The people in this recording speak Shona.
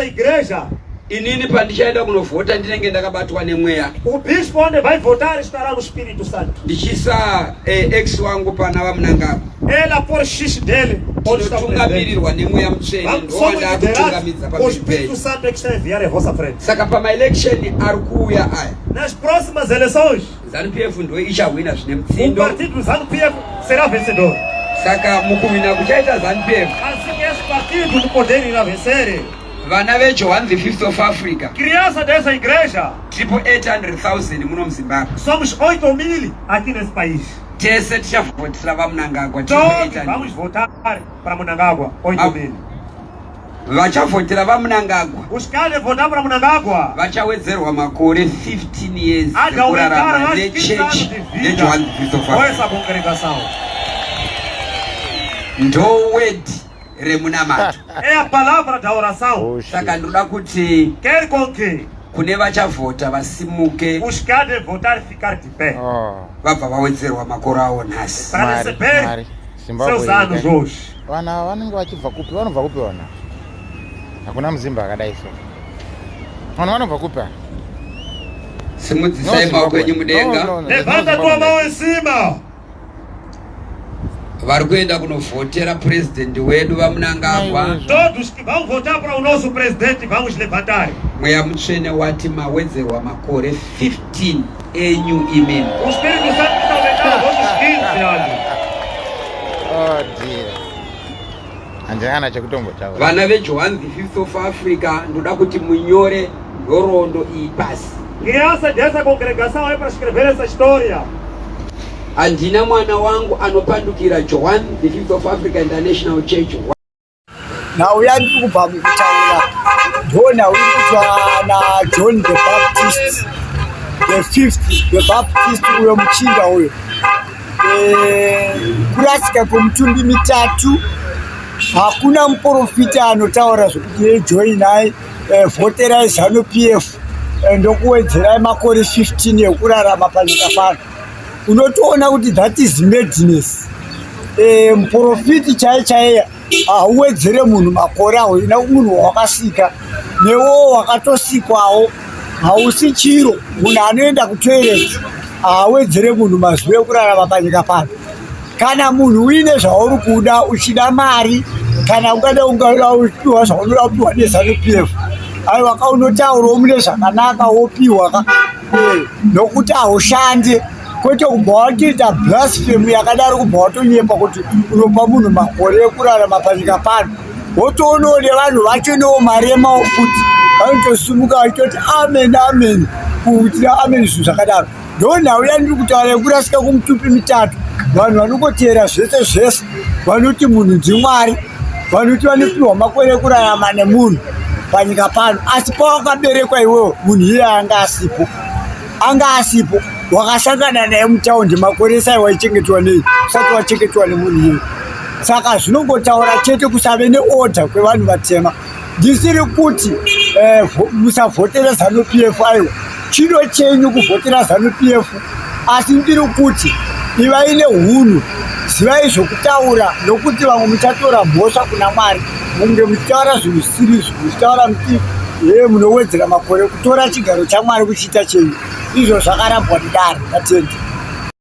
Dessa igreja, Inini pandichaenda kunovhota ndinenge ndakabatwa nemweya. O bispo onde vai votar estará no Espírito Santo. Ndichiisa eh, ex wangu pana VaMnangagwa. Ela por xixi dele onde está o presidente. Tinotungamirirwa nemweya mutsvene Vamos, somos ndowanda liderados. akutungamidza O pamberi Espírito penyu. Santo é que está a enviar em vossa frente. Saka pamaelection ari kuuya aya, Nas próximas eleições, ZANU PF ndo ichahwina zvine o mutsindo. partido ZANU-PF será vencedor. Saka mukuhwina kuchaita ZANU PF, Assim que esse partido no poder irá vencer. vana veJohn the Fifth of Africa Criança dessa igreja, triple 800,000 muno muZimbabwe. somos 8 mil aqui nesse país. Tese tichavhotera VaMnangagwa triple Todos 800. vamos votar para Mnangagwa, 8 Ah. mil. Vachavhotera VaMnangagwa Os que há votar para Mnangagwa vachawedzerwa makore 15 years há de aumentar ekurarama mais 15 anos nechechi de vida yeJohn the Fifth of com Africa. essa congregação. Ndo word remunamato. É a palavra da oração. Saka ndoda kuti Quer com que kune vachavhota vasimuke os que há de votar ficar de pé Oh, vabva vawedzerwa makore avo nhasi. para Mwari, receber Mwari. Zimbabwe seus anos ika. hoje. Vanhu ava vanenge vachibva kupi? Vanobva kupi vanhu ava? Hakuna muzimba akadai so. Vanhu vanobva kupi ava? Simudzisai maoko enyu mudenga. No, no, there's no Levanta a tua Zimbabwe mão like em cima. Vari kuenda kunovhotera purezidendi wedu VaMnangagwa. Aiwe. Todos que vão votar para o nosso presidente, vamos levantar. Mweya mutsvene wati mawedzerwa makore 15 enyu imini. O Espírito Santo está aumentando vossos 15 anos. Oh dear. Handina kana chekutombotaura. Vana veJohn the Fifth of Africa, ndoda kuti munyore nhoroondo iyi pasi. Criança dessa congregação é para escrever essa história. Handina mwana wangu anopandukira John the Fifth of Africa International Church. Nhau yandiri kubva mukutaura ndo nhau iri kuitwa naJohn the Baptist the fifth, the Baptist uyo muchinda uyo. Eh, kurasika kwemutumbi mitatu. Hakuna muprofita anotaura zvekuti joinai, eh, vhoterai ZANU PF, eh, ndokuwedzerai makore 15 ekurarama panyika pano. Unotoona kuti that is madness. Eh, muprofiti chaiye chaiye hauwedzere munhu makore awo ina munhu wawakasika newewo wakatosikwawo hausi chiro. Munhu anoenda kutoilet haawedzere munhu mazuva ekurarama panyika pano. Kana munhu uine zvauri kuda, uchida mari, kana ungada ungada upiwa zvaunoda kupiwa neZANU PF, aiwa ka, unotaurawo mune zvakanaka wopiwa ka. Eh, nokuti haushandi, kwete kubva watoita blasphemy yakadaro, kubva watonyepa kuti unopa munhu makore ekurarama panyika pano. Wotoonawo nevanhu vacho newo maremawo futi vanotosimuka vachitoti amen, amen, kuitira amen zvinhu zvakadaro. Ndo nhau yandiri kutaura yekurasika kumutupi mitatu. Vanhu vanongoteera zvese zvese, vanoti munhu ndimwari, vanoti vanopiwa makore ekurarama nemunhu panyika pano, asi pawakaberekwa iwewo munhu iye anga asipo, anga asipo. Wakasangana naye mutaundi makore esai waichengetwa nei usati wachengetwa nemunhu iyeyo? Saka zvinongotaura chete kusave neorder kwevanhu vatema. Ndisiri kuti eh, musavhotera ZANU PF, aiwa, chido chenyu kuvhotera ZANU PF, asi ndiri kuti ivai neunhu, zivai zvokutaura, nokuti vamwe muchatora mhosva kuna Mwari munge muchitaura zvinhu zvisiri izvo, muchitaura muti ye munowedzera makore, kutora chigaro chaMwari kuchiita chenyu, izvo zvakarambwa nedare. Vatendi.